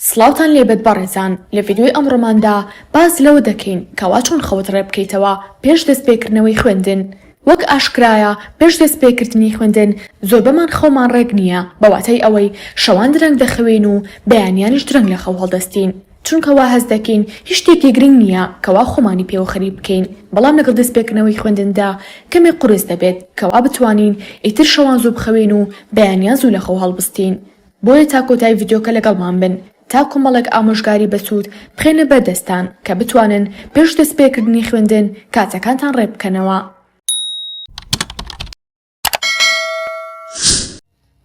سڵاوتان لێبێت بەڕێزان لە ڤیدیۆی ئەمڕۆماندا باس لەوە دەکەین کەوا چۆن خەوت ڕێبکەیتەوە پێش دەستپێکردنەوەی خوێندن وەک ئاشکرایە پێش دەستپێکردنی خوێندن زۆربەمان خەومان ڕێک نییە بە واتای ئەوەی شەوان درەنگ دەخەوین و بەیانیانیش درەنگ لە خەو هەڵدەستین چونکە وا هەست دەکەین هیچ شتێکی گرنگ نییە کەوا خۆمانی پێوە خەریک بکەین بەڵام لەگەڵ دەستپێکردنەوەی خوێندندا کەمێک قورس دەبێت کەوا بتوانین ئیتر شەوان زوو بخەوین و بەیانیان زوو لە خەو هەڵبستین بۆیە تا کۆتای ڤیدیۆکە لەگەڵمان بن تا کۆمەڵێک ئامۆژگاری بەسوود بخەینە بەردەستتان کە بتوانن پێش دەستپێکردنی خوێندن کاتەکانتان ڕێکبکەنەوە.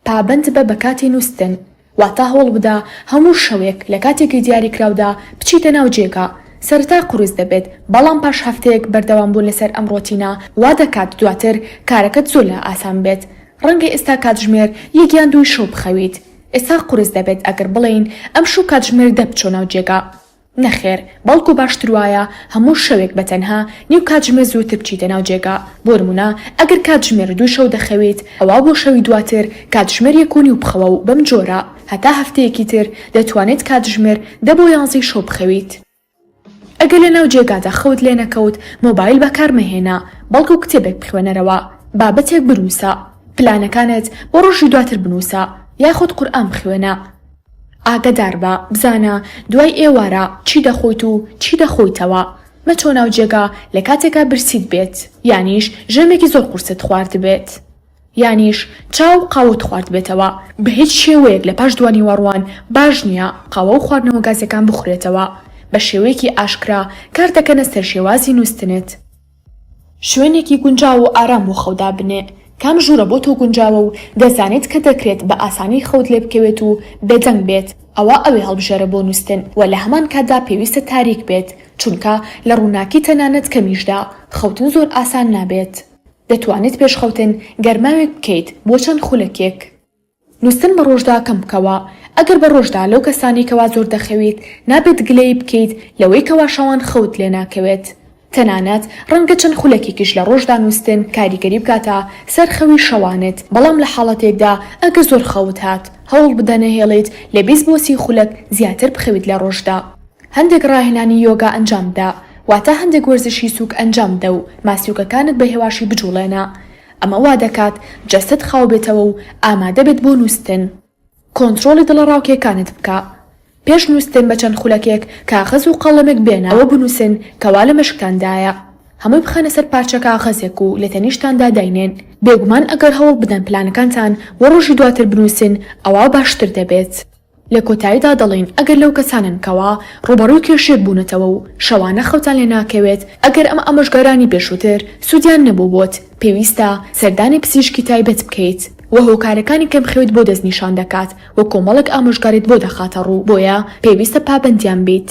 پابەند بە بە کاتی نوستن، واتە هەوڵبدە هەموو شەوێک لە کاتێکی دیاریکراودا بچیتە ناو جێگا، سەرەتا قورس دەبێت، بەڵام پاش هەفتەیەک بەردەوامبوون لەسەر ئەم ڕۆتینە وا دەکات دواتر کارەکەت زۆر لا ئاسان بێت. ڕەنگە ئێستا کاتژمێر یەک یان دووی شەو بخەویت. ئێستا قورس دەبێت ئەگەر بڵێین ئەمشەو کاتژمێر دە بچۆ ناو جێگا. نەخێر، بەڵکو باشتر وایە هەموو شەوێک بە تەنها نیو کاتژمێر زووتر بچیتە ناو جێگا. بۆ نموونە ئەگەر کاتژمێر دووی شەو دەخەویت، ئەوا بۆ شەوی دواتر کاتژمێر یەک و نیو بخەوە و بەم جۆرە هەتا هەفتەیەکی تر دەتوانیت کاتژمێر دە بۆ یانزەی شەو بخەویت. ئەگەر لەناو جێگادا خەوت لێ نەکەوت مۆبایل بەکار مەهێنە، بەڵکو کتێبێک بخوێنەرەوە، بابەتێک بنووسە، پلانەکانت بۆ ڕۆژی دواتر بنووسە، یاخود قورئان بخوێنە. ئاگەداربە بزانە دوای ئێوارە چی دەخۆیت و چی دەخۆیتەوە، مەچۆ ناو جێگا لە کاتێکا برسیت بێت، یانیش ژەمێکی زۆر قورست خواردبێت. یانیش چا و قاوەت خواردبێتەوە، بە هیچ شێوەیەک لە پاش دوانیوەڕوان باش نییە قاوە و خواردنەوە گازیەکان بخورێتەوە، بە شێوەیەکی ئاشکرا کار دەکەنە سەر شێوازی نووستنت. شوێنێکی گونجاو و ئارام بۆ خەو دابنێ، کام ژوورە بۆ تۆ گونجاوە و دەزانیت کە دەکرێت بە ئاسانی خەوت لێ بکەوێت و بێدەنگ بێت، ئەوا ئەوێ هەڵبژێرە بۆ نووستن و لە هەمان کاتدا پێویستە تاریک بێت، چونکە لە ڕووناکی تەنانەت کەمیشدا خەوتن زۆر ئاسان نابێت. دەتوانیت پێش خەوتن گەرماوێک بکەیت بۆ چەند خولەکێک. نوستن بە ڕۆژدا کەم بکەوە، ئەگەر بە ڕۆژدا لەو کەسانەی کەوا زۆر دەخەویت نابێت گلەیی بکەیت لەوەی کەوا شەوان خەوت لێ ناکەوێت. تەنانەت ڕەنگە چەند خولەکێکیش لە ڕۆژدا نوستن کاریگەری بکاتە سەر خەوی شەوانت، بەڵام لە حاڵەتێکدا ئەگەر زۆر خەوت هات هەوڵبدە نەهێڵیت لە 20 بۆ 30 خولەک زیاتر بخەویت لە ڕۆژدا. هەندێک ڕاهێنانی یۆگا ئەنجام بدە، واتە هەندێک وەرزشی سووک ئەنجام بدە و ماسولکەکانت بە هێواشی بجوڵێنە، ئەمە وا دەکات جەستەت خاو بێتەوە و ئامادە بێت بۆ نووستن. کۆنترۆڵی دڵەڕاوکێکانت بکە. پێش نووستن بە چەند خولەکێک کاغەز و قەڵەمێک بێنە ئەوە بنووسن کەوا لە مێشکتاندایە. هەمووی بخەنە سەر پارچە کاغەزێک و لە تەنیشتاندا داینێن. بێگومان ئەگەر هەوڵ بدەن پلانەکانتان بۆ ڕۆژی دواتر بنووسن ئەوا باشتر دەبێت. لە کۆتاییدا دەڵێین ئەگەر لەو کەسانەن کەوا ڕووبەڕووی کێشەیەک بوونەتەوە و شەوانە خەوتان لێ ناکەوێت، ئەگەر ئەم ئامۆژگارانی پێشووتر سوودیان نەبوو بۆت، پێویستە سەردانی پزیشکی تایبەت بکەیت و هۆکارەکانی کەمخەویت بۆ دەستنیشان دەکات و کۆمەڵێک ئامۆژگاریت بۆ دەخاتە ڕوو، بۆیە پێویستە پابەندیان بیت.